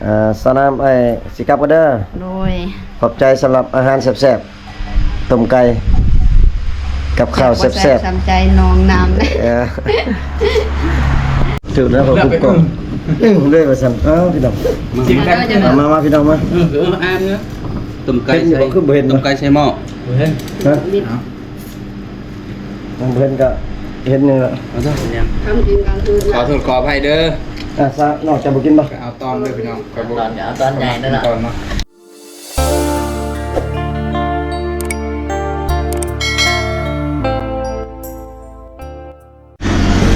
ອ່າ ສາວນ້ຳ ອ້າຍຊິກັບກ່ອນເດີ. ໂດຍ ຂອບໃຈສຳລັບອາຫານແຊບໆ ຕົ້ມໄກ່ ກັບຂ້າວແຊບໆ. ແຊບບໍ່ແຊບສ່ຳໃຈນ້ອງນ້ຳເດ້. ເອີ ຖືກແລ້ວ ເຂົາກຸບກອບ ອືມ ເລີຍວ່າຊັ້ນ. ເອົ້າ ພີ່ນ້ອງ ມາ ມາ ມາ ພີ່ນ້ອງມາ. ເອີ ເອີ ອ່ານເນາະ ຕົ້ມໄກ່ໃສ່ ເຫັນຢູ່ບໍ່? ຄືບໍ່ເຫັນ ຕົ້ມໄກ່ໃສ່ໝໍ້ ບໍ່ເຫັນ. ຮະ? ເອົາ ເພິ່ນກໍເຫັນນີ້ແຫຼະ. ເອົາເດີ ເປັນຫຍັງ? ທຳກິນກາງຄືນ ຂໍໂທດຂໍອະໄພເດີ. ອ່າ ຊະ ນ້ອງຈະບໍ່ກິນບໍ່? ໄປເອົາຕອນເດີພີ່ນ້ອງ ຂ້ອຍບໍ່ ຕອນກໍເອົາຕອນໃຫຍ່ນັ້ນລະ ຕອນເນາະ.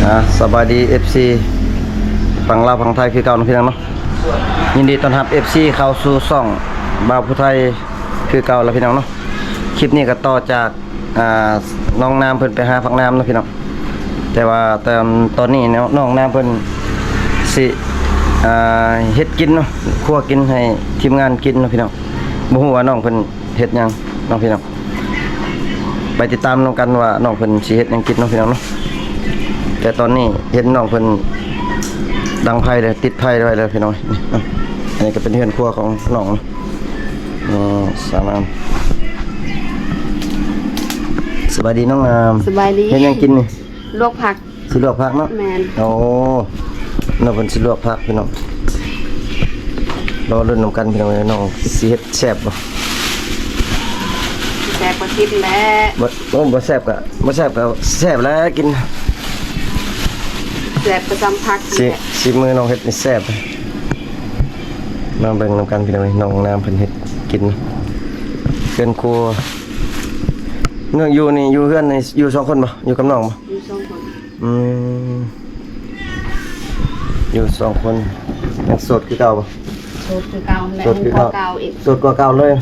ອ່າ ສະບາຍດີ ເອັຟຊີ ຝັ່ງລາວຝັ່ງໄທຄືເກົ່າເນາະ ພີ່ນ້ອງເນາະ. ຍິນດີຕ້ອນຮັບ ເອັຟຊີ ເຂົ້າສູ່ຊ່ອງບ່າວຜູ້ໄທຄືເກົ່າລະ ພີ່ນ້ອງເນາະ. ຄລິບນີ້ກໍຕໍ່ຈາກ ອ່າ ນ້ອງນ້ຳເພິ່ນໄປຫາຜັກນ້ຳເນາະ ພີ່ນ້ອງ. ແຕ່ວ່າຕອນ ຕອນນີ້ເນາະ ນ້ອງນ້ຳເພິ່ນຊິ ອ່າ ເຮັດກິນເນາະ ຄົວກິນໃຫ້ທີມງານກິນເນາະ ພີ່ນ້ອງ. ບໍ່ຮູ້ວ່ານ້ອງເພິ່ນເຮັດຫຍັງເນາະ ພີ່ນ້ອງ. ໄປຕິດຕາມນຳກັນວ່ານ້ອງເພິ່ນຊິເຮັດຫຍັງກິນເນາະ ພີ່ນ້ອງເນາະ. ແຕ່ຕອນນີ້ເຫັນນ້ອງເພິ່ນດັງໄຟແລ້ວ ຕິດໄຟໄວ້ແລ້ວ ພີ່ນ້ອງ. ນີ້ ອັນນີ້ກໍເປັນເຮືອນຄົວຂອງນ້ອງເນາະ. ເອີ ສາວນ້ຳ ສະບາຍດີນ້ອງນ້ຳ. ສະບາຍດີ. ເຮັດຫຍັງກິນນີ້? ລວກຜັກ. ຊິລວກຜັກເນາະ? ແມ່ນ. ໂອ້ ນ້ອງເພິ່ນຊິລວກຜັກ ພີ່ນ້ອງ. ລໍລຸ້ນນຳກັນ ພີ່ນ້ອງເອີຍ ນ້ອງຊິເຮັດແຊບບໍ່? ແຊບກໍກິນແຫຼະ. ບໍ່ ໂອ້ ບໍ່ແຊບກໍ ບໍ່ແຊບກໍແຊບແຫຼະກິນ. ແຊບປະຈຳຜັກ. ສີ ສີມືນ້ອງເຮັດນີ້ແຊບ. ມາເບິ່ງນຳກັນ ພີ່ນ້ອງເອີຍ ນ້ອງນ້ຳເພິ່ນເຮັດກິນ. ເຮືອນຄົວ ເນາະ ຢູ່ນີ້ ຢູ່ເຮືອນນີ້ ຢູ່ສອງຄົນບໍ່? ຢູ່ກັບນ້ອງບໍ່? ຢູ່ສອງຄົນ. ອືມ ຢູ່ສອງຄົນ ຍັງໂສດຄືເກົ່າບໍ່? ໂສດຄືເກົ່າແຫຼະ. ໂສດຄືເກົ່າ. ໂສດກວ່າເກົ່າອີກ. ໂສດກວ່າເກົ່າເລີຍ.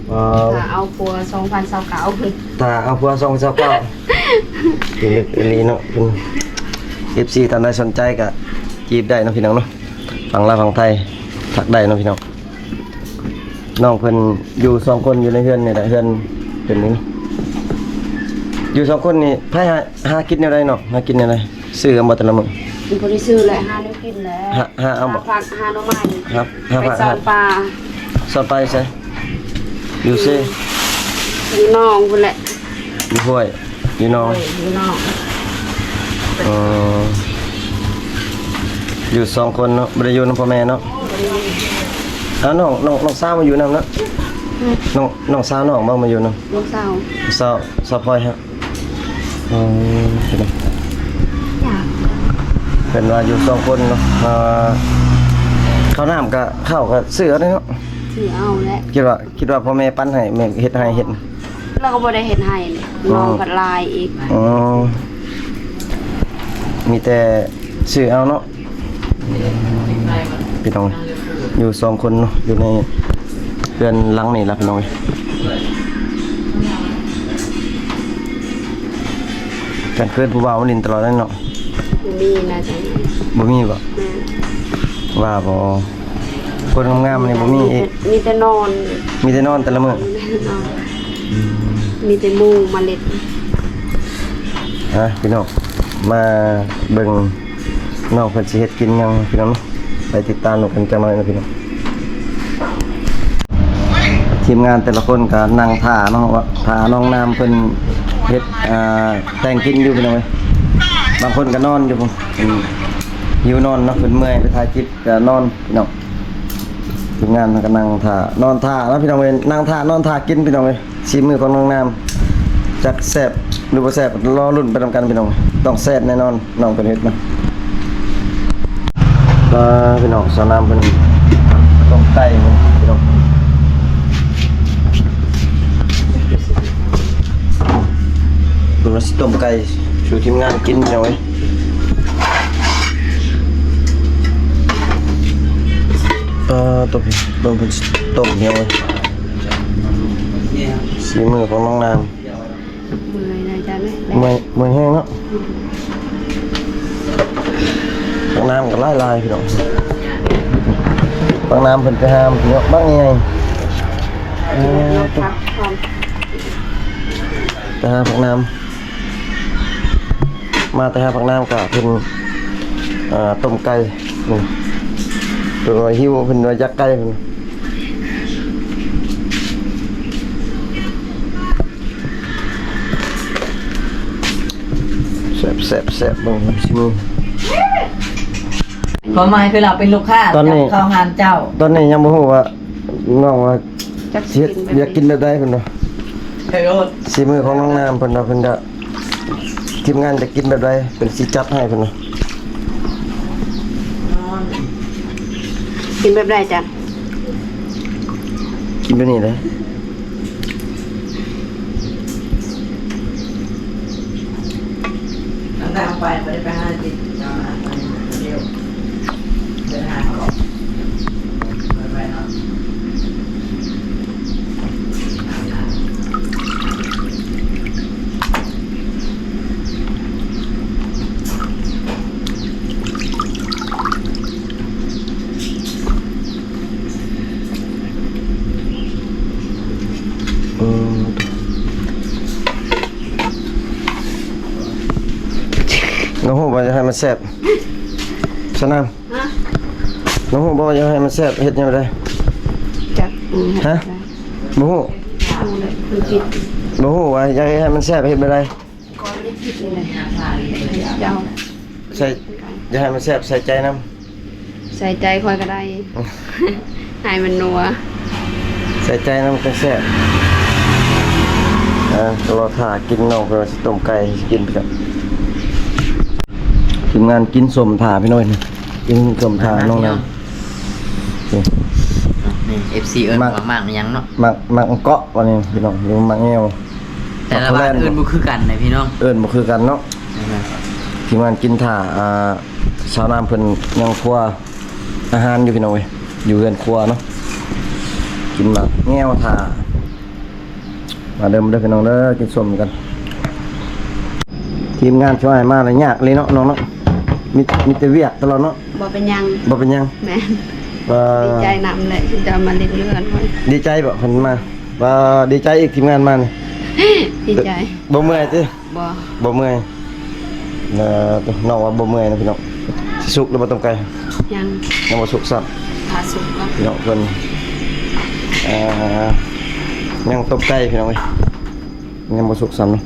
ເອີ ຖ້າເອົາຜົວສອງພັນຊາວເກົ້າ ຖ້າເອົາຜົວສອງພັນຊາວເກົ້າ. ເປັນເລື່ອງອີ່ຫຼີເນາະ. ເປັນ ເອັຟຊີ ທ່ານໃດສົນໃຈກໍຈີບໄດ້ເນາະ ພີ່ນ້ອງເນາະ. ຝັ່ງລາວຝັ່ງໄທທັກໄດ້ເນາະ ພີ່ນ້ອງ. ນ້ອງເພິ່ນຢູ່ສອງຄົນຢູ່ໃນເຮືອນນີ້ແຫຼະ ເຮືອນເປັນນີ້. ຢູ່ສອງຄົນນີ້ ໃຜຫາ ຫາກິນແນວໃດນ້ອງ? ຫາກິນແນວໃດ? ຊື້ເອົາບໍ່ແຕ່ລະມື້? ບໍ່ໄດ້ຊື້ແຫຼະ ຫາແນວກິນແຫຼະ. ຫາ ຫາເອົາບໍ່? ຫາຜັກ ຫາໜໍ່ໄມ້. ຫາ ຫາ ໄປ ຫາ ຊ່ອນປາ. ຊ່ອນປາຢູ່ໃສ? ຢູ່ເຊ? ຢູ່ໜອງພຸ້ນແຫຼະ. ຢູ່ຫ້ວຍ ຢູ່ໜອງ. ໂດຍ ຢູ່ໜອງ. ເອີ ຢູ່ສອງຄົນເນາະ ບໍ່ໄດ້ຢູ່ນຳພໍ່ແມ່ເນາະ. ອ້າວ ນ້ອງ ນ້ອງ ນ້ອງສາວມາຢູ່ນຳເນາະ. ອືມ ນ້ອງ ນ້ອງສາວນ້ອງບໍ່ມາຢູ່ນຳ? ນ້ອງສາວ ສາວ ສາວພອຍຮະ. ອືມ ເພິ່ນວ່າຢູ່ສອງຄົນເນາະ. ເອີ ເຂົ້ານ້ຳກະ ເຂົ້າກະຊື້ເອົາເນາະ. ຊື້ເອົາແຫຼະ. ຄິດວ່າ ຄິດວ່າພໍ່ແມ່ປັນໃຫ້ ແມ່ເຮັດໄຮ່ເຮັດ. ລາວກໍບໍ່ໄດ້ເຮັດໄຮ່ເລີຍ. ອໍ ນ້ອງພັດຫຼາຍອີກ. ອໍ ມີແຕ່ຊື້ເອົາເນາະ ພີ່ນ້ອງ. ຢູ່ສອງຄົນເນາະ ຢູ່ໃນເຮືອນຫຼັງນີ້ລະ ພີ່ນ້ອງ. ກາງຄືນຜູ້ບ່າວມາຫຼິ້ນຕະຫຼອດເລີຍເນາະ. ບໍ່ມີນະ. ບໍ່ມີບໍ່? ແມ່ນ. ວ່າບໍ່? ຄົນງາມໆນີ້ບໍ່ມີອີກ. ມີແຕ່ນອນ. ມີແຕ່ນອນແຕ່ລະມື້. ນອນ. ອືມ ມີແຕ່ໝູ່ມາຫຼິ້ນ. ອ່ະ ພີ່ນ້ອງ ມາເບິ່ງນ້ອງເພິ່ນຊິເຮັດກິນຫຍັງ ພີ່ນ້ອງ. ໄປຕິດຕາມນຳກັນຈັກໜ້ອຍເນາະ ພີ່ນ້ອງ. ທີມງານແຕ່ລະຄົນກໍນັ່ງຖ້າເນາະ ວ່າຖ້ານ້ອງນ້ຳເພິ່ນເຮັດ ອ່າ ແຕ່ງກິນຢູ່ ພີ່ນ້ອງເອີຍ. ບາງຄົນກໍນອນຢູ່ພຸ້ນ ເພິ່ນຫິວນອນເນາະ ເພິ່ນເມື່ອຍໄປຖ່າຍຄລິບ ກະນອນ ພີ່ນ້ອງ. ທີມງານເຮົາກໍນັ່ງຖ້າ ນອນຖ້າເນາະ ພີ່ນ້ອງເອີຍ. ນັ່ງຖ້າ ນອນຖ້າກິນ ພີ່ນ້ອງເອີຍ. ສີມືຂອງນ້ອງນ້ຳ ຈັກແຊບຫຼືບໍ່ແຊບ ລໍລຸ້ນໄປນຳກັນ ພີ່ນ້ອງ. ຕ້ອງແຊບແນ່ນອນ ນ້ອງເພິ່ນເຮັດນະ. ອ່າ ພີ່ນ້ອງ ສາວນ້ຳເພິ່ນຕົ້ມໄກ່ ພີ່ນ້ອງ. ເພິ່ນວ່າຊິຕົ້ມໄກ່ສູ່ທີມງານກິນ ພີ່ນ້ອງເອີຍ. ອ່າ ຕົ້ມ ເບິ່ງເພິ່ນຕົ້ມ ພີ່ນ້ອງເອີຍ. ສີມືຂອງນ້ອງນ້ຳ. ເມື່ອຍນະ ຈານເອີຍ. ເມື່ອຍ ເມື່ອຍແຮງເນາະ. ຜັກນ້ຳກໍຫຼາຍໆ ພີ່ນ້ອງ. ຜັກນ້ຳເພິ່ນໄປຫາເນາະ ບັກໃຫຍ່. ເອີ ໄປຫາຜັກນ້ຳ ມາແຕ່ຫາຜັກນ້ຳກະເພິ່ນ ເອີ ຕົ້ມໄກ່. ນີ້ ເພິ່ນວ່າຫິວ ເພິ່ນວ່າຢາກໄກ່ເພິ່ນ. ແຊບໆໆ ເບິ່ງຊີມື. ຄວາມໝາຍຄືລາວເປັນລູກຄ້າ ຕອນນີ້ ເຂົ້າຮ້ານເຈົ້າ. ຕອນນີ້ຍັງບໍ່ຮູ້ວ່າ ນ້ອງວ່າ ຈັກຊິເຮັດ ຢາກກິນແບບໃດເພິ່ນວ່າ. ຊີມືຂອງນ້ອງນ້ຳເພິ່ນວ່າ ເພິ່ນຈະ ທີມງານຈະກິນແບບໃດ ເພິ່ນຊິຈັດໃຫ້ເພິ່ນນະ. ກິນແບບໃດຈະ ກິນແບບນີ້ເດ້. ຕັ້ງແຕ່ເຮົາໄປ ບໍ່ໄດ້ໄປຫາກິນ ເຈົ້ານະ ໄປເດີ ເດີນທາງອອກ ໄປເນາະ. ເອີ ນ້ອງຮູ້ບໍ່ ຢາກໃຫ້ມັນແຊບ ສະນາມ? ຮະ? ນ້ອງຮູ້ບໍ່ ຢາກໃຫ້ມັນແຊບ ເຮັດແນວໃດ? ຈັກ ຮະ? ບໍ່ຮູ້? ບໍ່ຮູ້ວ່າ ຢາກໃຫ້ມັນແຊບ ເຮັດແບບໃດ? ໃສ່ ຢາກໃຫ້ມັນແຊບ ໃສ່ໃຈນຳ. ໃສ່ໃຈຂ້ອຍກໍໄດ້ ໃຫ້ມັນນົວ ໃສ່ໃຈນຳຈັ່ງແຊບ. ອ່າ ລໍຖ້າກິນ ນ້ອງເພິ່ນວ່າຊິຕົ້ມໄກ່ ຊິກິນໄປກ່ອນ. ທີມງານກິນສົ້ມຖ້າ ພີ່ນ້ອງ ກິນສົ້ມຖ້າ ພີ່ນ້ອງນຳ. ນີ້ ເອັຟຊີ ເອີ້ນວ່າໝາກຫຍັງເນາະ? ໝາກ ໝາກເກາະວ່ານີ້ ພີ່ນ້ອງ ຫຼືໝາກແງວ. ແຕ່ລະບ້ານເອີ້ນບໍ່ຄືກັນເດ້ພີ່ນ້ອງ ເອີ້ນບໍ່ຄືກັນເນາະ. ທີມງານກິນຖ້າ ອ່າ ສາວນ້ຳເພິ່ນຍັງຄົວອາຫານຢູ່ພີ່ນ້ອງເອີຍ ຢູ່ເຮືອນຄົວເນາະ. ກິນໝາກແງວຖ້າ ມາເດີ ມາເດີພີ່ນ້ອງເດີ ກິນສົ້ມກັນ. ທີມງານຊ່ວຍມາລະຍາກເລີຍເນາະ ນ້ອງເນາະ ມີ ມີແຕ່ວຽກຕະຫຼອດເນາະ. ບໍ່ເປັນຫຍັງ ບໍ່ເປັນຫຍັງ. ແມ່ນ ດີໃຈນຳແຫຼະ ທີ່ຈະມາຫຼິ້ນຢູ່ເຮືອນຂ້ອຍ. ດີໃຈບໍ່ ເພິ່ນມາ? ວ່າດີໃຈອີກ ທີມງານມານີ້. ດີໃຈ. ບໍ່ເມື່ອຍຕິ? ບໍ່ ບໍ່ເມື່ອຍ. ເອີ ນ້ອງວ່າບໍ່ເມື່ອຍນະພີ່ນ້ອງ. ຊິສຸກຫຼືບໍ່ຕົ້ມໄກ່? ຍັງ ຍັງບໍ່ສຸກຊ້ຳ. ຖ້າສຸກກ່ອນ ພີ່ນ້ອງເພິ່ນ ເອີ ຍັງຕົ້ມໄກ່ພີ່ນ້ອງເອີຍ ຍັງບໍ່ສຸກຊ້ຳເນາະ.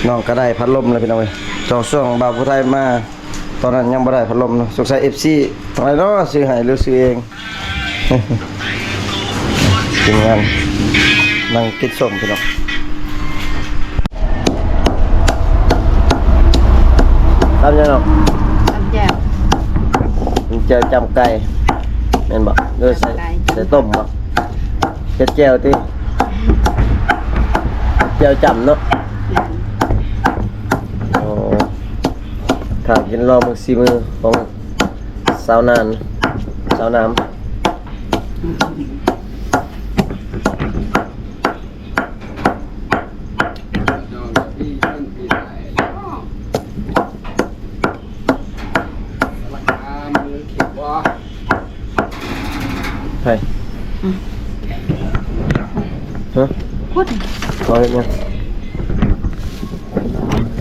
ນ້ອງກໍໄດ້ພັດລົມແລ້ວພີ່ນ້ອງເອີຍ ຊ່ວງ ຊ່ວງບ່າວຜູ້ໄທມາ ຕອນນັ້ນຍັງບໍ່ໄດ້ພັດລົມເນາະ. ສົງໄສເອັຟຊີທັງຫຼາຍເນາະ ຊື້ໃຫ້ຫຼືຊື້ເອງ. ທີມງານນັ່ງກິນສົ້ມພີ່ນ້ອງ. ຕຳຫຍັງນ້ອງ? ຕຳແຈ່ວ. ຕຳແຈ່ວຈ້ຳໄກ່ ແມ່ນບໍ່? ຫຼືໃສ່ ຈ້ຳໄກ່ ໃສ່ຕົ້ມບໍ່? ເຮັດແຈ່ວຕິ? ແຈ່ວຈ້ຳເນາະ. ແມ່ນ. ອໍ ຖ້າກິນລອງເບິ່ງສີມືຂອງ ສາວນານ ສາວນ້ຳ. ໃຜ? ອືມ ຮະ? ພຸ້ນ ເຂົາເຮັດຫຍັງ?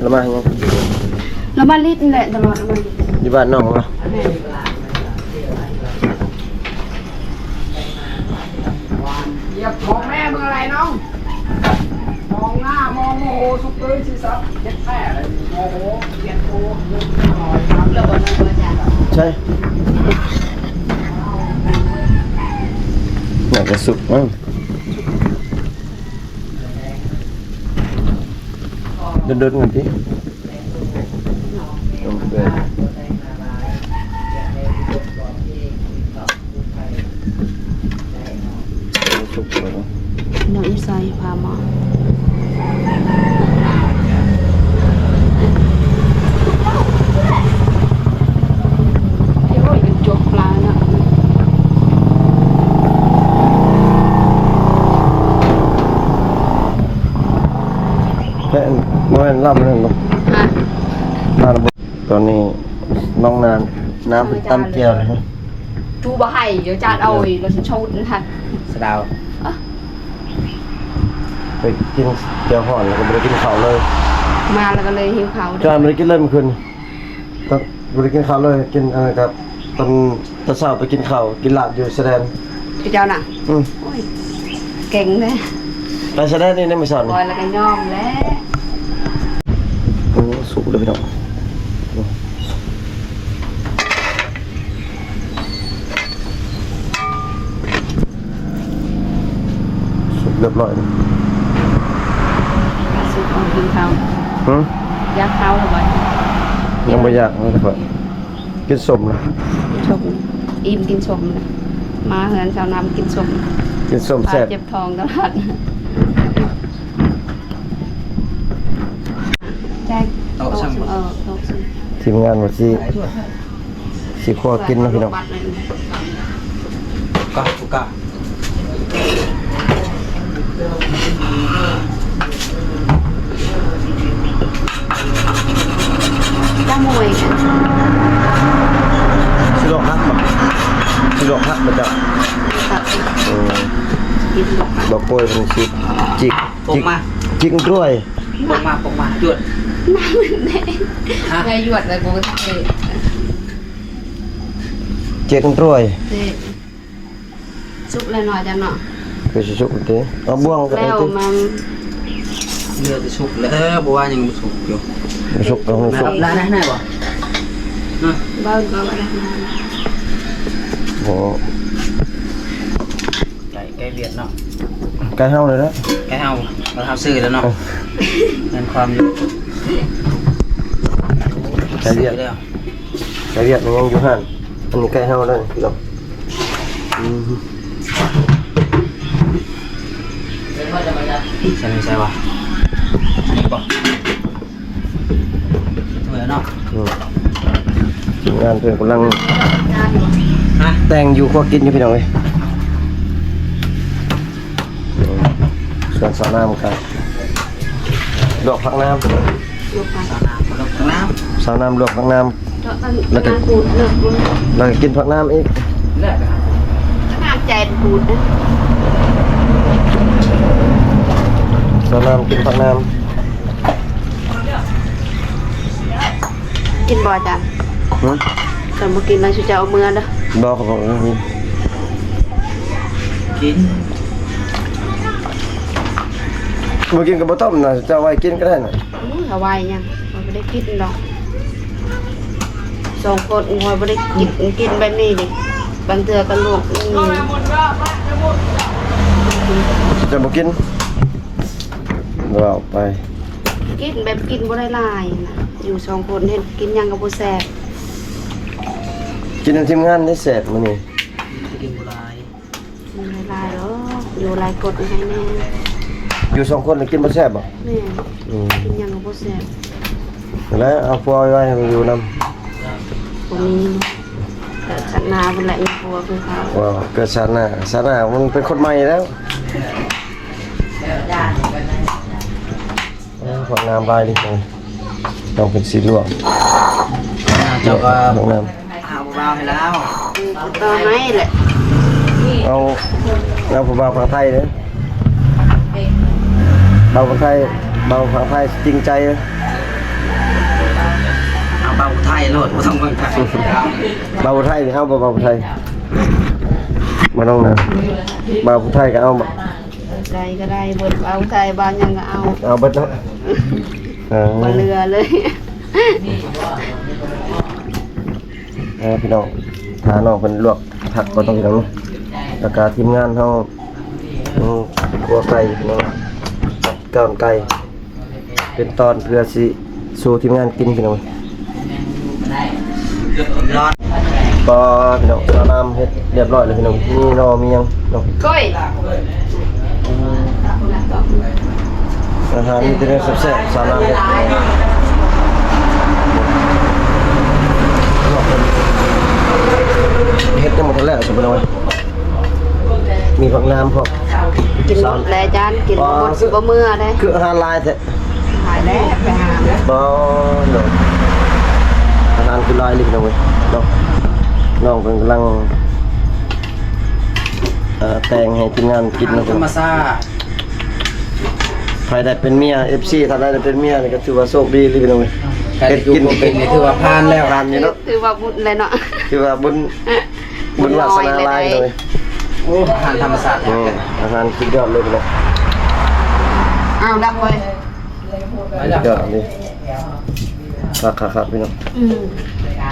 ລະມາຫຍັງ? ລະມາຫຼິ້ນແຫຼະ ຕະຫຼອດລະມາຫຼິ້ນ. ຢູ່ບ້ານນ້ອງຫວາ? ແມ່ນ. ຢາກບອກແມ່ມຶງອະໄລນ້ອງ? ມອງໜ້າມອງໂມໂຫ ສຸກຕື່ນຊິສັບເຮັດແທ້ເລີຍ ໂມໂຫ ກຽດໂຕ. ໃຊ່ ໜ້າຈະສຸກເນາະ. ດົນໆ ກັນຕິ ສຸກແລ້ວເນາະ. ນ້ອງອີໄຊພາມາ ໂອ້ຍ ເປັນຈົກປາເນາະ. ແມ່ນ ບໍ່ແມ່ນລຳນັ້ນບໍ່? ຮະ? ຕອນນີ້ນ້ອງນານ ນ້ຳເພິ່ນຕຳແຈ່ວແລ້ວ. ຈູບໍ່ໃຫ້ ດຽວຈານເອົາ ລະຊິຊົນທັນ ສະດາວ. ໄປກິນແຈ່ວຮ້ອນ ແລ້ວກໍບໍ່ໄດ້ກິນເຂົ້າເລີຍ. ມາແລ້ວກໍເລີຍຫິວເຂົ້າເດີ. ຈອຍບໍ່ໄດ້ກິນເລີຍມື້ຄືນ ຕອນ ບໍ່ໄດ້ກິນເຂົ້າເລີຍ ກິນອັນນັ້ນກັບ ຕອນ ຕອນເຊົ້າໄປກິນເຂົ້າ ກິນລາບຢູ່ຊາຍແດນ. ເຈົ້ານະ? ອືມ. ໂອ້ຍ ເກັ່ງເດ້. ໄປຊາຍແດນນີ້ນະມື້ເຊົ້ານີ້. ຂ້ອຍລະກະຍອມແຫຼະ. ໂອ້ ສຸກເດີພີ່ນ້ອງ. ສຸກຮຽບຮ້ອຍ. ສຸກ ກິນເຂົ້າ. ຫື? ຢາກເຂົ້າແລ້ວບໍ່? ຍັງບໍ່ຢາກເນາະ ຂ້ອຍກິນສົ້ມລະ. ສົ້ມ ອີ່ມກິນສົ້ມລະ. ມາເຮືອນສາວນ້ຳກິນສົ້ມ. ກິນສົ້ມແຊບ. ເຈັບທ້ອງຕະຫຼອດ. ແຈກໂຕະ ໂຕະ ເອີ ໂຕະ ທີມງານວ່າຊິ ຊິຄົວກິນເນາະພີ່ນ້ອງ. ກະ ກະ ຈະມວຍ ຊິລວກຜັກບໍ່? ຊິລວກຜັກບໍ່ເຈົ້າ? ຜັກ ເອີ ກິນລວກ ບໍ່ໂກຍເພິ່ນຊິຈິກ ປົກມາ ຈິກດ້ວຍ ປົກມາ ປົກມາ ຈວດ ນ້ຳມັນແດງ. ຮະ? ໄງ ຍວດແລ້ວບໍ່ເອີ ເຈັກດ້ວຍ. ສຸກແລ້ວເນາະ ອາຈານເນາະ. ຄືຊິສຸກຕິ ເອົາບ່ວງກໍໄດ້ຕິ. ເຫຼືອແຕ່ສຸກແລ້ວ ບໍ່ວ່າຍັງບໍ່ສຸກຢູ່. ບໍ່ສຸກກໍຮູ້ສຸກ. ໄດ້ ໄດ້ ໄດ້ບໍ່? ຮະ? ເວົ້າກໍວ່າໄດ້. ໂອ້ ໄກ່ ໄກ່ຫວຽດເນາະ. ໄກ່ເຮົາເລີຍນະ. ໄກ່ເຮົາ ເຮົາຊື້ແລ້ວເນາະ. ເອີ ແມ່ນຄວາມຢູ່ ໄກ່ຫວຽດ ໄກ່ຫວຽດມັນຍັງຢູ່ຮ້ານ. ອັນນີ້ໄກ່ເຮົາເດີພີ່ນ້ອງ. ອືມ ໃສ່ ໃສ່ວະ ອັນນີ້ບໍ່ ເໝືອເນາະ. ອືມ ທີມງານເພິ່ນກຳລັງ ຮະ ແຕ່ງຢູ່ຄົວກິນຢູ່ພີ່ນ້ອງເອີຍ. ສ່ວນສາວນ້ຳກໍລວກຜັກນ້ຳ ສາວນ້ຳລວກຜັກນ້ຳ ແລ້ວກໍ ແລ້ວກໍກິນຜັກນ້ຳອີກ. ສາວນ້ຳກິນຜັກນ້ຳ. ກິນບໍ່ອາຈານ? ຫື? ຄັນບໍ່ກິນແລ້ວ ຊຸເຈົ້າເອົາເມືອເດີ. ບໍ່ ຂ້ອຍບໍ່ກິນ. ກິນ ບໍ່ກິນກໍບໍ່ຕົ້ມນະ ເຈົ້າໄວ້ກິນກໍໄດ້ນະ. ອື ເອົາໄວ້ຫຍັງ ຂ້ອຍບໍ່ໄດ້ກິນດອກ. ສອງຄົນຂ້ອຍບໍ່ໄດ້ກິນ ກິນແບບນີ້ເດ. ບາງເທື່ອກໍລວກ ອື ເຈົ້າບໍ່ກິນ ເວົ້າໄປ. ກິນແບບກິນບໍ່ໄດ້ຫຼາຍນະ ຢູ່ສອງຄົນເຮັດກິນຫຍັງກໍບໍ່ແຊບ. ກິນນຳທີມງານໄດ້ແຊບມື້ນີ້. ກິນບໍ່ຫຼາຍ ກິນຫຼາຍໆດອກ ຢູ່ຫຼາຍຄົນໃຫ້ແດ່. ຢູ່ສອງຄົນກິນບໍ່ແຊບບໍ່? ແມ່ນ. ອືມ ກິນຫຍັງກໍບໍ່ແຊບ. ແລ້ວເອົາຜົວໄວ້ຢູ່ນຳ. ບໍ່ມີ. ເກີດຊາດໜ້າພຸ້ນແຫຼະ ມີຜົວຄືເຂົາ. ວ່າ ເກີດຊາດໜ້າ ຊາດໜ້າມັນເປັນຄົນໃໝ່ແລ້ວ. ເອີ ງາມຫຼາຍເດ ນ້ອງເປັນສີຫຼວງ. ເຈົ້າກໍ ງາມ ຫາຜູ້ບ່າວໃຫ້ລາວ. ອື ຕໍ່ໃຫ້ແຫຼະ. ເອົາ ເອົາຜູ້ບ່າວຝັ່ງໄທເດີ ບ່າວຝັ່ງໄທ ບ່າວຝັ່ງໄທຈິງໃຈ. ເອົາບ່າວໄທໂລດ ບໍ່ຕ້ອງເບິ່ງໄທ. ບ່າວໄທນີ້ເອົາບໍ່ ບ່າວໄທ ບໍ່ຕ້ອງນະ ບ່າວໄທກໍເອົາ. ໃດກໍໄດ້ເບິດ ເອົາໄທ ບ້ານຫຍັງກໍເອົາ ເອົາເບິດເນາະ. ເອີ ບໍ່ເຫຼືອເລີຍ. ເອີ ພີ່ນ້ອງ ຖ້ານ້ອງເພິ່ນລວກຜັກກ່ອນເນາະ ພີ່ນ້ອງເນາະ. ແລ້ວກໍທີມງານເຮົາ ອືມ ຂົ້ວໄກ່ ພີ່ນ້ອງ ກ່ອນໄກ່ ເປັນຕອນເພື່ອຊິສູ່ທີມງານກິນ ພີ່ນ້ອງ. ກໍພີ່ນ້ອງ ສາວນ້ຳເຮັດຮຽບຮ້ອຍແລ້ວ ພີ່ນ້ອງ. ມີໜໍ່ມີຫຍັງເນາະ ກ້ອຍ ອືມ ອາຫານມີແຕ່ແນວແຊບໆ ສາວນ້ຳເຮັດ ເຮັດຍັງບໍ່ທັນແລ້ວ ພີ່ນ້ອງ. ມີຜັກນ້ຳພ້ອມ ກິນໝົດແລ້ວຈານ ກິນບໍ່ໝົດ ບໍ່ເມືອເດ້. ຄືອາຫານຫຼາຍແທ້ ຫຼາຍແລ້ວໄປຫາ. ບໍ່ເນາະ ອາຫານຄືຫຼາຍອີ່ຫຼີ ພີ່ນ້ອງເອີຍເນາະ. ນ້ອງເພິ່ນກຳລັງ ເອີ ແຕ່ງໃຫ້ທີມງານກິນເນາະ ທຳມະຊາດ. ໃຜໄດ້ເປັນເມຍ ເອັຟຊີ ຖ້າໄດ້ເປັນເມຍນີ້ກໍຖືວ່າໂຊກດີເລີຍພີ່ນ້ອງເອີຍ. ເຮັດກິນບໍ່ເປັນນີ້ຖືວ່າຜ່ານແລ້ວ ຜ່ານຢູ່ເນາະ ຖືວ່າບຸນແລ້ວເນາະ ຖືວ່າບຸນ ບຸນວາສະໜາຫຼາຍເລີຍ. ໂອ້ ອາຫານທຳມະຊາດ ອືມ ອາຫານສຸດຍອດເລີຍພີ່ນ້ອງ. ອ້າວ ດັບເວີຍ ສຸດຍອດເລີຍ ຄັກໆໆ ພີ່ນ້ອງ. ອືມ ອາ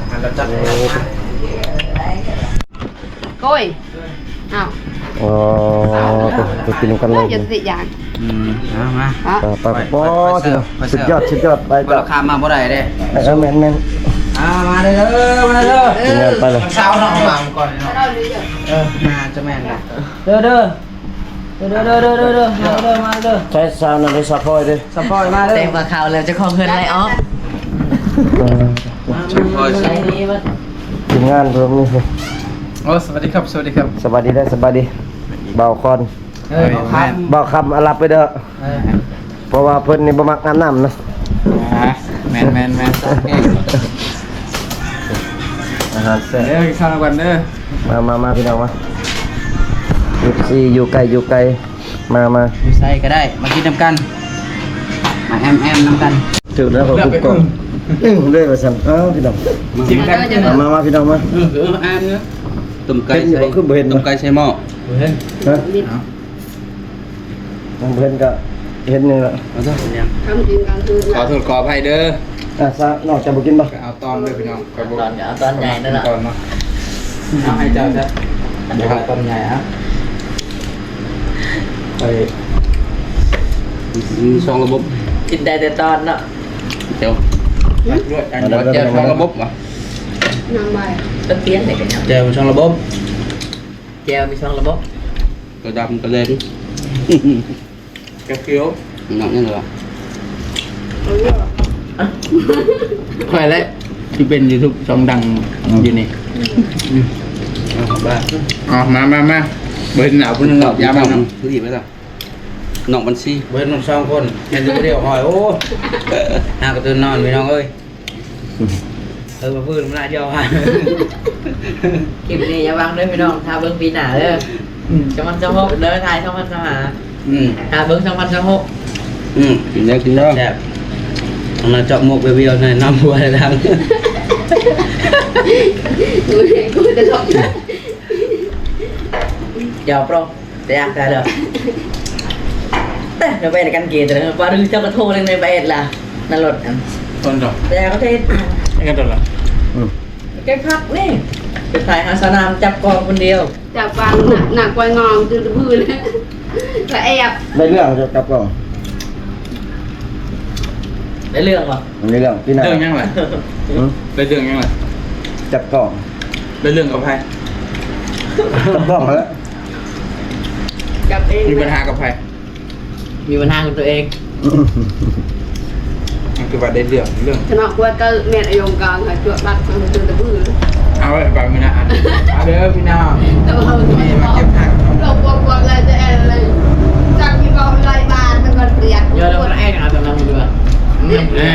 ຫານລະຈັດ ໂອ້ ໂອ້ຍ ອ້າວ ອໍ ໄປກິນນຳກັນເລີຍ ຢ່າຊິຢາກ ອືມ ເອົາມາ ໄປ ໄປ ໄປ ສຸດຍອດ ສຸດຍອດ ໄປ ຂ້າມມາບໍ່ໄດ້ເດ້ ເອີ ແມ່ນໆ ເອົາມາເດີ ມາເດີ ເອີ ໄປເລີຍ ເຊົ້າເນາະ ວາງກ່ອນເນາະ ເອີ ໜ້າຈະແມ່ນລະ ເດີ ເດີ ເດີ ເດີ ມາເດີ ໃຊ້ຊາວນັ້ນເດ້ ສາວພອຍເດ້ ສາວພອຍມາເດີ ແຕ່ງວ່າເຂົ້າແລ້ວເຈົ້າຂອງເຮືອນໄລ່ອອກ ສາວພອຍ ທີມງານເພິ່ນນີ້ ໂອ້ ສະຫວັດດີຄັບ ສະຫວັດດີຄັບ ສະບາຍດີເດີ ສະບາຍດີ ບ່າວຄອນ ເອີ ບ່າວຄຳ ບ່າວຄຳ ອາລັບໄປເດີ ເອີ ເພາະວ່າເພິ່ນນີ້ບໍ່ມັກອາບນ້ຳນະ ອ່າ ແມ່ນໆໆ ອາຫານແຊບ ເດີ ກິນເຂົ້ານຳກັນເດີ ມາ ມາ ມາ ພີ່ນ້ອງມາ ເອັຟຊີ ຢູ່ໃກ້ຢູ່ໄກ ມາ ມາ ຢູ່ໃສກໍໄດ້ ມາກິນນຳກັນ ມາແອມໆນຳກັນ ຖືກແລ້ວ ເລືອກເປັນ ເອີ ເລີຍວ່າຊັ້ນ ເອົາ ພີ່ນ້ອງ ມາ ມາ ມາ ພີ່ນ້ອງມາ ເອີ ເອີ ແອມເນາະ ຕົ້ມໄກ່ໃສ່ ຄືບໍ່ເຫັນ ຕົ້ມໄກ່ໃສ່ໝໍ້ ບໍ່ເຫັນ ຮະ ເພິ່ນກໍເຫັນນີ້ແຫຼະ ຂໍໂທດ ຂໍອະໄພເດີ ອ່າ ຊະ ນ້ອງຈະບໍ່ກິນບໍ່? ເອົາຕອນເດີພີ່ນ້ອງ ຂ້ອຍບໍ່ ຕອນກໍເອົາຕອນໃຫຍ່ນັ້ນລະ ຕອນເນາະ ເອົາໃຫ້ເຈົ້າຊະ ເອົາຕອນໃຫຍ່ຮະ ໄປ ມີສອງລະບົບ ກິນໄດ້ແຕ່ຕອນເນາະ ແຈ່ວ ແຈ່ວສອງລະບົບຫວາ ນ້ຳໃບ ຕະກຽນນີ້ກໍຍັງ ແຈ່ວສອງລະບົບ ແຈ່ວມີສອງລະບົບ ກະດຳກະແດງ ກະຂຽວ ນ້ອງຍັງລະ ຂ້ອຍແຫຼະທີ່ເປັນຢູທູບຊ່ອງດັງຢູ່ນີ້ ອ່າ ມາ ມາ ມາ ບໍ່ເຫັນໜ້າຜູ້ໜຶ່ງ ຢ່າມາເນາະ ລີບໄປລະ ນ້ອງບັນຊີ ບໍ່ເຫັນນ້ອງສອງຄົນ ເຫັນແຕ່ຜູ້ດຽວຂ້ອຍ ໂອ້ ຫາກະຕື່ນນອນ ພີ່ນ້ອງເອີຍ. ເອີ ມາຟື້ນມາດຽວ ຄລິບນີ້ຢ່າຫວັງເດີພີ່ນ້ອງ ຖ້າເບິ່ງປີໜ້າເດີ ອືມ ສອງພັນຊາວຫົກເດີ ທ້າຍສອງພັນຊາວຫ້າ ອືມ ຖ້າເບິ່ງສອງພັນຊາວຫົກ ອືມ ກິນເດີ ກິນເດີ ແຊບ ອັນນັ້ນເຈາະໝົກວຽວໆ ໃນນ້ຳຫົວແລ້ວ ກູຈະເຈາະ ແຕ່ຢາກໄດ້ແລ້ວ ແຕ່ໄປກັນເກດ ວ່າຫຼືເຈົ້າກໍໂທເລີຍ ໄປເຮັດລະ ໃນລົດອັນ ຕົ້ນດອກ ແຕ່ກໍເຮັດ ໃຫ້ກັນໂດນລະ ອືມ ແກພັກນີ້ ໄປຖ່າຍຫາສະໜາມ ຈັບກ້ອງຄົນດຽວ ຈັບກວາງໜັກ ໜັກກວ່າງອງ ຕື້ນະພືນ ລະແອບ ໄດ້ເລື່ອງ ຈັບກ້ອງ ໄດ້ເລື່ອງບໍ່? ໄດ້ເລື່ອງ ປີໜ້າ ເລື່ອງຫຍັງລະ? ຫື? ໄດ້ເລື່ອງຫຍັງລະ? ຈັບກ້ອງ ໄດ້ເລື່ອງກັບໃຜ? ຈັບກ້ອງຫັ້ນແຫຼະ ຈັບເອງ ມີບັນຫາກັບໃຜ? ມີບັນຫາກັບຕົວເອງ ມັນຄືວ່າໄດ້ເລື່ອງ ເລື່ອງ ສະເນາະ ກວດກໍແມ່ນອາຍົງກາງ ໃຫ້ກວດບັດ ມັນຄືຕະປື ເອົາໄວ້ບາງມື້ນະ ອັນ ເອົາເດີພີ່ນ້ອງ ແຕ່ວ່າເຮົາ ນີ້ມາເກັບຜັກ ເຮົາກວດກວດແລ້ວຈະແອນເລີຍ ຈັກຊິເວົ້າຫຼາຍບາດ ມັນກໍປຽກ ເອີ ແລ້ວມັນແອນເອົາຕາມນັ້ນດີກວ່າ ແນ່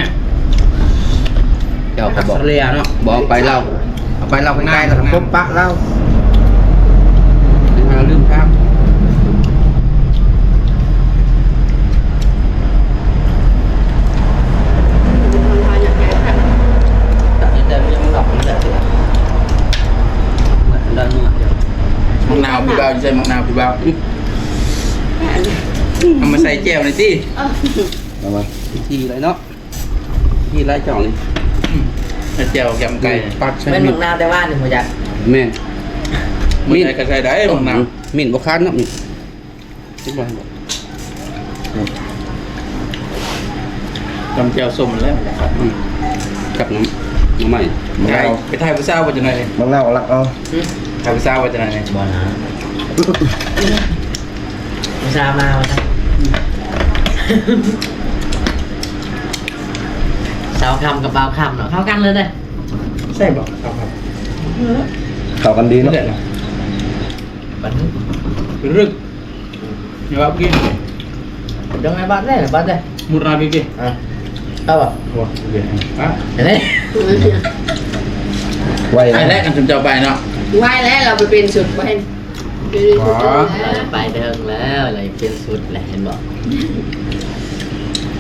ເຈົ້າກໍບອກ ເສຍເນາະ ບອກໄປລາວ ເອົາໄປລາວໃກ້ໆ ແລ້ວກໍພົບປະລາວ ລືມທາງ ໝາກນາວພີ່ບ່າວ ຢູ່ໃສໝາກນາວພີ່ບ່າວ? ເອົາມາໃສ່ແຈ່ວໜ່ອຍຕິ ເອົາມາ ທີ່ໄດ້ເນາະ. ທີ່ໄລເຈົ້ານີ້ ອືມ ແຈ່ວຍຳໄກ່ ອືມ ປັກໃສ່ ແມ່ນໝາກນາວແຕ່ວ່ານີ້ບໍ່ຈັກ ແມ່ນ ມີ້ນກໍໃສ່ໄດ້ໝາກນາວ ອືມ ມີ້ນບໍ່ຄານເນາະ ມີ້ນ ເຫັນບໍ່ ເຫັນບໍ່ ອືມ ຈຳແຈ່ວສົ້ມແລ້ວ ອືມ ກັບນ້ຳ ໜໍ່ໄມ້ ໄປຖ່າຍຜູ້ສາວບໍ່ຈັກໜ້ອຍນີ້ ໝາກນາວລັກເອົາ ຫື? ຖ້າຜູ້ສາວວ່າຈັ່ງໃດນີ້? ບໍ່ນະ ຜູ້ສາວມາວ່າຊັ້ນ ສາວຄຳກັບບ່າວຄຳເນາະ ເຂົ້າກັນເລີຍເດ້ ໃຊ່ບໍ່? ເຂົ້າກັນ ເຂົ້າກັນດີເນາະ ບັນລຶກ ລຶກ. ເອົາກິນ ເອົາໃນບາດເດ້ ບາດເດ້ ມຸດລາວກິນ ອ່າ ເອົາບໍ່? ບໍ່ ເອົາ ໄວ ໄວແລ້ວ ຄັນຊຸມເຈົ້າໄປເນາະ ໄວແລ້ວ ລາວໄປປ່ຽນຊຸດ ບໍ່ເຫັນ ບໍ່ ລາວໄປເຖິງແລ້ວ ລາວປ່ຽນຊຸດແລ້ວ ເຫັນບໍ່?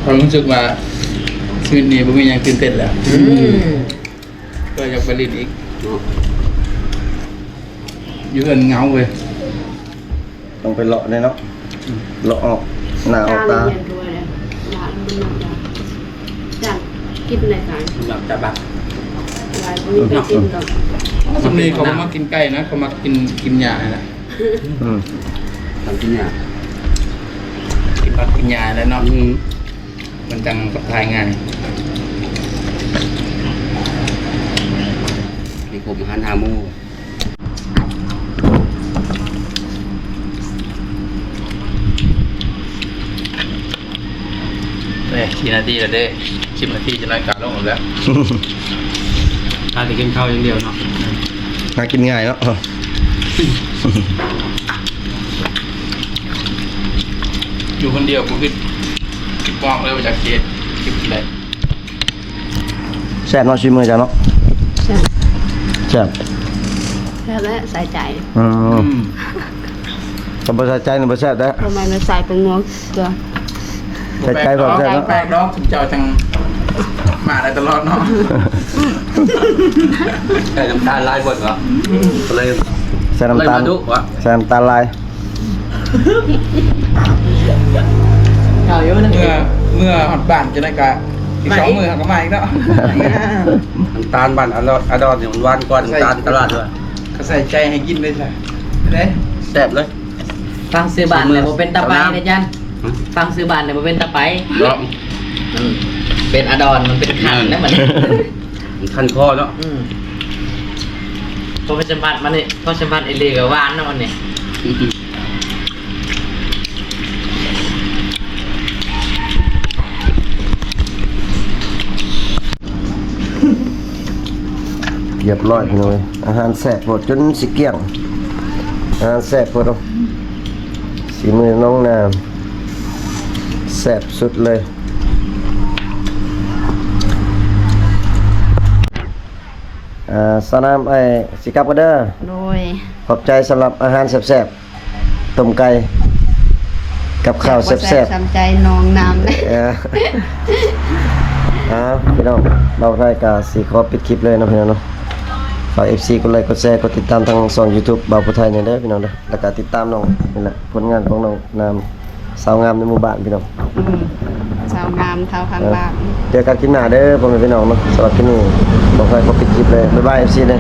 ຂ້ອຍຮູ້ສຶກວ່າຊີວິດນີ້ບໍ່ມີຫຍັງຕື່ນເຕັ້ນແລ້ວ ອືມ ກໍຢາກໄປຫຼິ້ນອີກເນາະ ຢູ່ເຮືອນເຫງົາເວີຍ. ຕ້ອງໄປເລາະແດ່ເນາະ ເລາະອອກໜ້າອອກຕາ ກິນໄດ້ການ ສຳລັບຕາບັກ ຫຼາຍມື້ໄປກິນກໍ ສ່ຳນີ້ເຂົາບໍ່ມັກກິນໄກ່ນະ ເຂົາມັກກິນ ກິນຫຍ້າຫັ້ນນະ ອືມ ຕ້ອງກິນຫຍ້າ ກິນຜັກກິນຫຍ້າແຫຼະເນາະ ອືມ ມັນຈັ່ງຂັບຖ່າຍງ່າຍ ມີຄົບອາຫານຫ້າໝູ່. ເອີ ສີ່ນາທີແລ້ວເດ້ ສິບນາທີຈະນ້ອຍກາລົງແລ້ວ ຖ້າແຕ່ກິນເຂົ້າຢ່າງດຽວເນາະ ຫາກິນງ່າຍເນາະ ຢູ່ຄົນດຽວບໍ່ຄິດ ຄິດບໍ່ອອກເລີຍວ່າຈະເຮັດຄລິບໃດ. ແຊບເນາະ ຊີມືເຈົ້າເນາະ ແຊບ ແຊບ ແຊບແລ້ວໃສ່ໃຈ ອືມ ອືມ ຄັນບໍ່ໃສ່ໃຈນີ້ບໍ່ແຊບເດ້ ບໍ່ແມ່ນໃສ່ເປັນງວງເທື່ອ ໃສ່ໃຈບໍ່ແຊບເນາະ ແປກດອກ ເຈົ້າຈັ່ງມາໄດ້ຕະຫຼອດເນາະ ໃສ່ນ້ຳຕານຫຼາຍໂພດເນາະ ກໍເລີຍ ໃສ່ນ້ຳຕານ ເລີຍມາດຸວະ ໃສ່ນ້ຳຕານຫຼາຍ. ເອົາຢູ່ນັ້ນ ເມື່ອ ເມື່ອຮອດບ້ານຈັ່ງໃດກະ ອີກສອງມື້ເຮົາກໍມາອີກເນາະ ນ້ຳຕານບ້ານອາດອນ ອາດອນນີ້ມັນຫວານກວ່ານ້ຳຕານຕະຫຼາດເດີ້ ກໍໃສ່ໃຈໃຫ້ກິນເລີຍຊະ ເດ້ ແຊບເລີຍ ຟັງຊື່ບ້ານແລ້ວບໍ່ເປັນຕາໄປເດ້ຈັນ ຮະ ຟັງຊື່ບ້ານແລ້ວບໍ່ເປັນຕາໄປເນາະ ອືມ ເປັນອາດອນ ມັນເປັນຄັນແລ້ວມັນ ມັນຄັນຄໍເນາະ ອືມ ພໍໄປສຳຜັດມານີ້ ພໍສຳຜັດອີ່ຫຼີກໍຫວານເນາະມັນນີ້ ອືມ ຮຽບຮ້ອຍພີ່ນ້ອງເອີຍ ອາຫານແຊບໂພດຈົນຊິກ້ຽງ ອາຫານແຊບໂພດເນາະ ສີມືນ້ອງນາມ ແຊບສຸດເລີຍ. ອ່າ ສາວນາມ ອ້າຍຊິກັບກ່ອນເດີ ໂດຍ ຂອບໃຈສຳລັບອາຫານແຊບໆ ຕົ້ມໄກ່ ກັບຂ້າວແຊບໆ ແຊບບໍ່ແຊບສ່ຳໃຈນ້ອງນາມເດີ ເອີ ເອົາ ພີ່ນ້ອງ ບ່າວໄທກະຊິຂໍປິດຄລິບເລີຍເນາະ ພີ່ນ້ອງເນາະ ຝາກເອັຟຊີກົດໄລກົດແຊ ກົດຕິດຕາມທາງຊ່ອງຢູທູບບ່າວຜູ້ໄທແດ່ເດີ ພີ່ນ້ອງເດີ ແລ້ວກະຕິດຕາມນ້ອງນີ້ແຫຼະ ຜົນງານຂອງນ້ອງນາມ ສາວງາມໃນໝູ່ບ້ານພີ່ນ້ອງ ອືມ ສາວງາມເທົ່າຂ້າງບ້ານ ເຈີກັນຄລິບໜ້າເດີພໍ່ແມ່ພີ່ນ້ອງເນາະ ສຳລັບຄລິບນີ້ ບ່າວໄທຂໍປິດຄລິບເລີຍ ບາຍບາຍ ເອັຟຊີ ເດີ.